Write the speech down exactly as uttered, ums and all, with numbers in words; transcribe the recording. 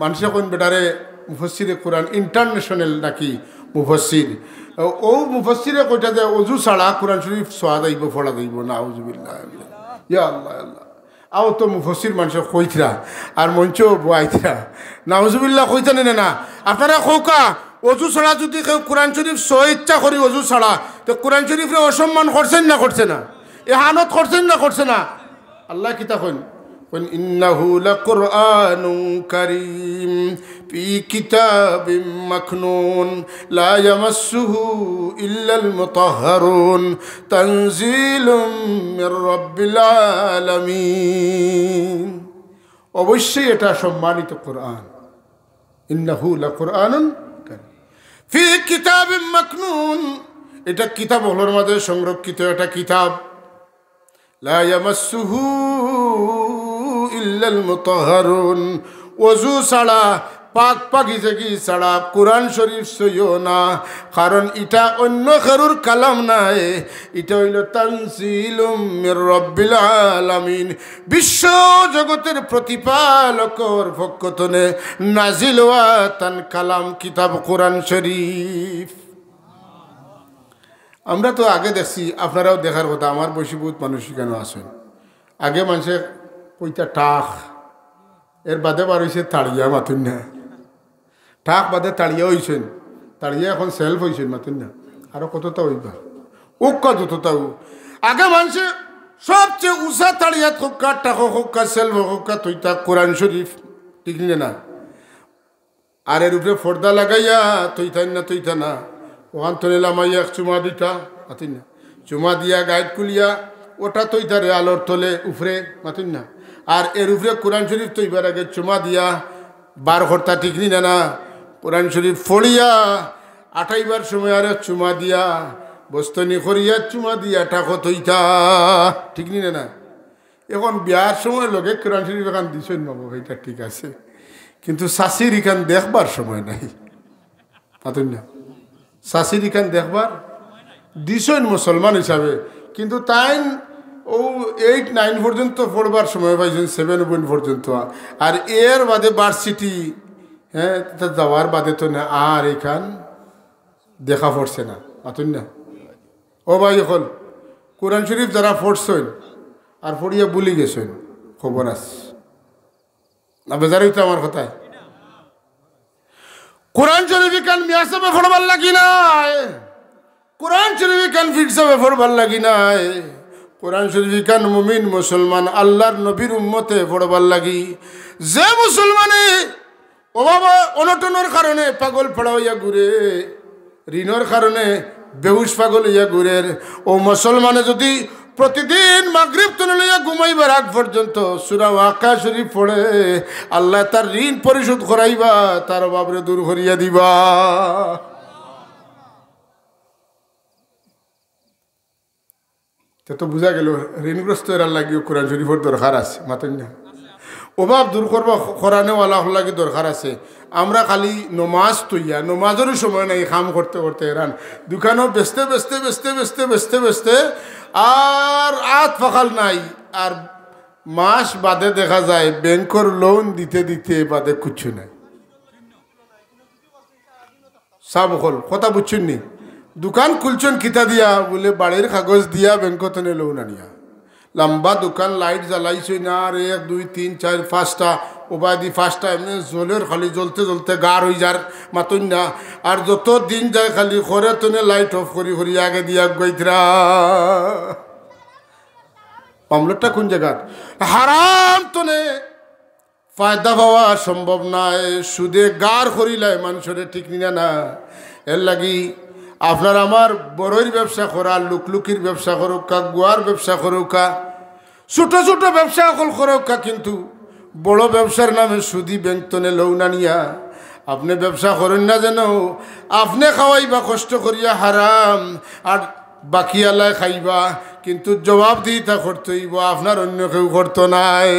মানষে কইন বেটারে মুফাসসিরে কোরআন, ইন্টারন্যাশনাল নাকি মুফাসসির। অউ মুফাসসিরে কইতা যে অজু ছাড়া কোরআন শরীফ ছোয়া যাইবো, পড়া যাইবো, নাউজুবিল্লাহ। ইয়া আল্লাহ, আল্লাহ। অউ তো মুফাসসির মানষে কইতরা, আর মঞ্চো বওয়াইতরা। নাউজুবিল্লাহ কইতা নি না? আপনারা কউক্কা, অজু ছাড়া যুদি কেউ কোরআন শরীফ ছোয় ইচ্ছা করি অজু ছাড়া, তে কোরআন শরীফরে অসম্মান করছে নি না করছে না? এহানত করছে নি না করছে না? আল্লায় কিতা কইন? কইন, "ইন্নাহু লাকুরআনুন কারীম, ফি কিতাবিম মাকনুন, লা ইয়ামাসসুহু ইল্লাল মুতাহহারুন, তানজিলুম মির রাব্বিল আলামিন।" অবশ্যই এটা সম্মানিত কোরআন। ইন্নাহু লাকুরআনুন কারীম। ফি কিতাবিম মাকনুন, এটা কিতাব অকলর মাঝে সংরক্ষিত একটা কিতাব। লা ইয়ামাসসুহু ইল্লাল মুতাহহারুন, অজু ছাড়া, পাক পাকিজাগি ছাড়া কোরআন শরীফ ছইও না, কারণ ইটা অইন্য কেউর কালাম নায়, ইটা অইলো তানজিলুম মির রাব্বিল আলামিন, বিশ্ব জগতর প্রতিপালকর পক্ষ তনে নাজিল অওয়া তান কালাম কিতাব কোরআন শরীফ। আমরা তো আগে দেখছি, আপনারাও দেখার কথা, আমার বয়সী বউত মানুষ ইখানো আছইন। আগে মানষে কইতা টাক, এর বাদে বার অইছে তাড়িয়া, মাতইন না। টাক বাদে তাড়িয়া অইছইন, তাড়িয়া অখন সেলফ অইছইন, মাতইন না। আরো কততা অইবা, অউক্কা যততা অউ। আগে মানষে সবচে উঁচা তাড়িয়াত কউক্কা, টাকো কউক্কা, সেলফো কউক্কা, থইতা কোরআন শরীফ, ঠিক নি না? আর এর উপরে পর্দা লাগাইয়া থইতা নি না, থইতা না। অখান তনে লামাইয়া এক চুমা দিতা, মাতইন না। চুমা দিয়া গাইট খুলিয়া ওটা থইতারে আলোর তলে উপরে, মাতইন না। আর এর উপরে কোরআন শরীফ থইবার আগে চুমা দিয়া বার করতা, ঠিক নি না? না, কোরআন শরীফ পড়িয়া আটাইবার সময় আরেক চুমা দিয়া, বস্তনি করিয়া চুমা দিয়া টাকো থইতা, ঠিক নি না? না, অখন বিয়ার সময় লগে কোরআন শরীফ এখান দিছইন বাবু, ইটা ঠিক আছে, কিন্তু চাচির ইখান দেখবার সময় নাই, মাতইন না। চাচির ইখান দেখবার দিছইন মুসলমান হিসাবে, কিন্তু তাইন অউ এইট নাইন পর্যন্ত পড়বার সময় পাইছইন, সেভেন পর্যন্ত। আর এর বাদে ভার্সিটি, হ্যাঁ, তা যাওয়ার বাদে তো না আর ইখান দেখা পড়ছে না, মাতইন না। ও ভাই অকল, কোরআন শরীফ যারা পড়ছইন আর পড়িয়া ভুলি গেছইন, খবর আছে না? বেজার অইতা আমার কথায়? কোরআন শরীফ ইখান মিয়াসাবে পড়বার লাগি নায়, কোরআন শরীফ ইখান পীরসাবে পড়বার লাগি নায়। কোরআন শরীফ ইখান মুমিন মুসলমান আল্লার নবীর উম্মতে পড়বার লাগি। যে মুসলমানে অভাব অনটনর কারণে পাগল পাড়া অইয়া ঘুরে, ঋণর কারণে বেহুশ পাগল অইয়া ঘুরের, অউ মুসলমানে যুদি প্রতিদিন মাগরিব তনে লইয়া ঘুমাইবার আগ পর্যন্ত সূরা ওয়াকিয়া শরীফ পড়ে, আল্লায় তার ঋণ পরিশোধ করাইবা, তার অভাবরে দূর করিয়া দিবা। তে তো বুঝা গেল, ঋণগ্রস্ত এরার লাগিও কোরআন শরীফর দরকার আছে, মাতইন না? অভাব দূর করবা, করানেওয়ালা অকলর লাগি দরকার আছে। আমরা খালি নমাজ থইয়া, নমাজরও সময় নাই, কাম করতে করতে এরান দোকানো বেচতে, বেচতে, বেচতে, বেচতে, বেচতে, বেচতে, আর আত ফাকাল নাই। আর মাস বাদে দেখা যায় ব্যাংকর লোন দিতে দিতে বাদে কিচ্ছু নাই। সাব অকল, কথা বুঝছইন নি? দোকান খুলছইন কিতা দিয়া? বুলে বাড়ির কাগজ দিয়া, ব্যাংক তনে লোন আনিয়া। লম্বা দোকান, লাইট জ্বালাইছইন, আর এক, দুই, তিন, চাইর, পাঁচটা, ওবায়দি পাঁচটা, এমনে জ্বলের, খালি জ্বলতে জ্বলতে গার অই যার, মাতইন না। আর যত দিন যায় খালি খরে তনে লাইট অফ করি করি আগে দিয়া আগুয়াইতরা। মামলাটা কোন জাগাত? হারাম তনে ফায়দা পাওয়া সম্ভব নায়, সুদে গার করিলায় মানষরে, ঠিক নি না? না, এর লাগি আপনার আমার বড়ইর ব্যবসা করা, লুকলুকির ব্যবসা করউক্কা, গুয়ার ব্যবসা করউক্কা, ছোট ছোট ব্যবসা অকল করউক্কা, কিন্তু বড় ব্যবসার নামে সুদি ব্যাংক তনে লোন আনিয়া আপনে ব্যবসা করইন না যেন। আপনে খাওয়াইবা কষ্ট করিয়া হারাম, আর বাকিআলায় খাইবা, কিন্তু জবাবদিহিতা করতে অইবো, আপনার অইন্য কেউ করতো নায়।